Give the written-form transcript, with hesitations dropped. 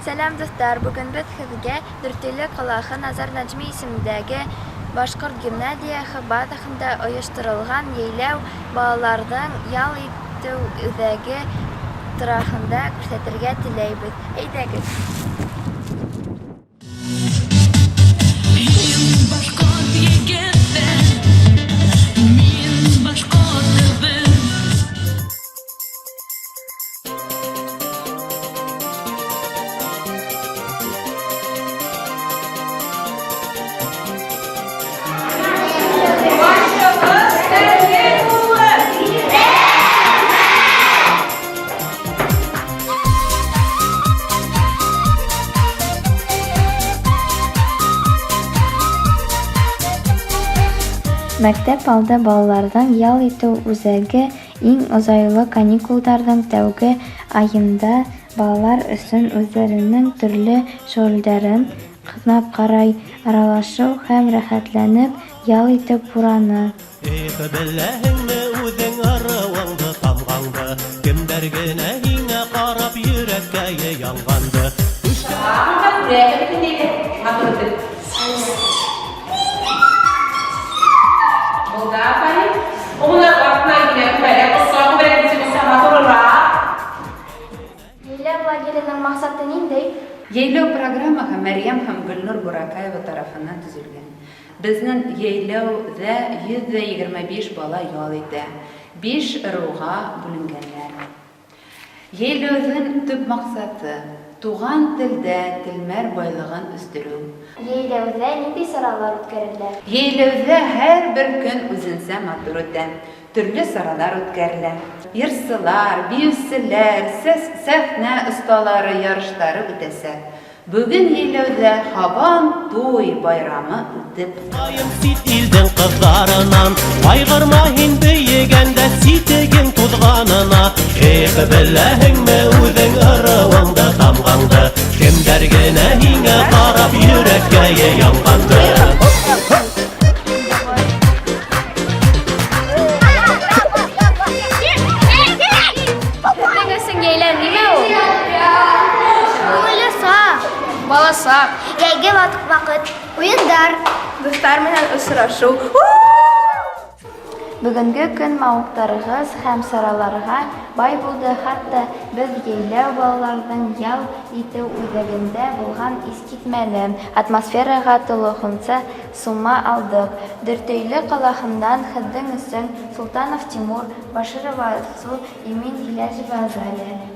Сәләм, дуҫтар! Бөгөн беҙ һеҙгә Дүртөйлө ҡалаһы Назар Нәжми исемендәге башҡорт гимназияһы базаһында ойошторолған йәйләү балаларҙың ял итеү үҙәге тураһында күрһәтергә теләйбеҙ. Әйҙәгеҙ! Мәктәп алды балаларҙың ял итеү үҙәге иң оҙайлы каникулдарҙың тәүге айында балалар өсөн үҙҙәренең төрлө шөғөлдәрен һынап ҡарай, аралашыу һәм рәхәтләнеп ял итеү урыны. Эх, беләһеңме үҙең ырыуыңды, тамғаңды, Кемдәр генә һиңә ҡарап йөрәккәйе янғанды. Йәйләү лагереның маҡсаты ниндәй? Йәйләү программаһы Мәрйәм һәм Гөлнур Буракаева тарафыннан төзелгән. Безнең йәйләүҙә 125 бала ял итә, биш ыруға бүленгәннәр. Йәйләүҙең төп маҡсаты, туган телдә телмәр байлыгын үстерү. Йәйләүҙә ниндәй саралар үткәрелә? Йәйләүҙә һәрбер көн үзенсә матур үтә. Төрлө саралар үткәрелә. Йырсылар, биүселәр, сәхнә осталары ярыштары үтәсәк. Бөгөн йәйләүҙә һабан туй байрамы үтеп. Айым сит илдең ҡыҙҙарынан, Ҡайғырма һин бейегәндә ситегең туҙғанына. Эх, беләһеңме үҙең ырыуыңды, тамғаңды, Кемдәр генә һиңә ҡарап йөрәккәйе янғанды. Һеҙҙең өсөн йәйләү нимә ул? Күңелле саҡ. Баласаҡ. Йәйге ваҡыт. Уйындар. Дуҫтар менән осрашыу. Бөгөнгө көн мауыҡтырғыс һәм сараларға бай булды, хатта беҙ йәйләү балаларҙың ял итеү үҙәгендә булған иҫ китмәле атмосфераға тулыһынса сума алдыҡ. Дүртөйлө ҡалаһынан һеҙҙең өсөн Султанов Тимур, Баширова Алсу, Имин Гиләжева Азалия.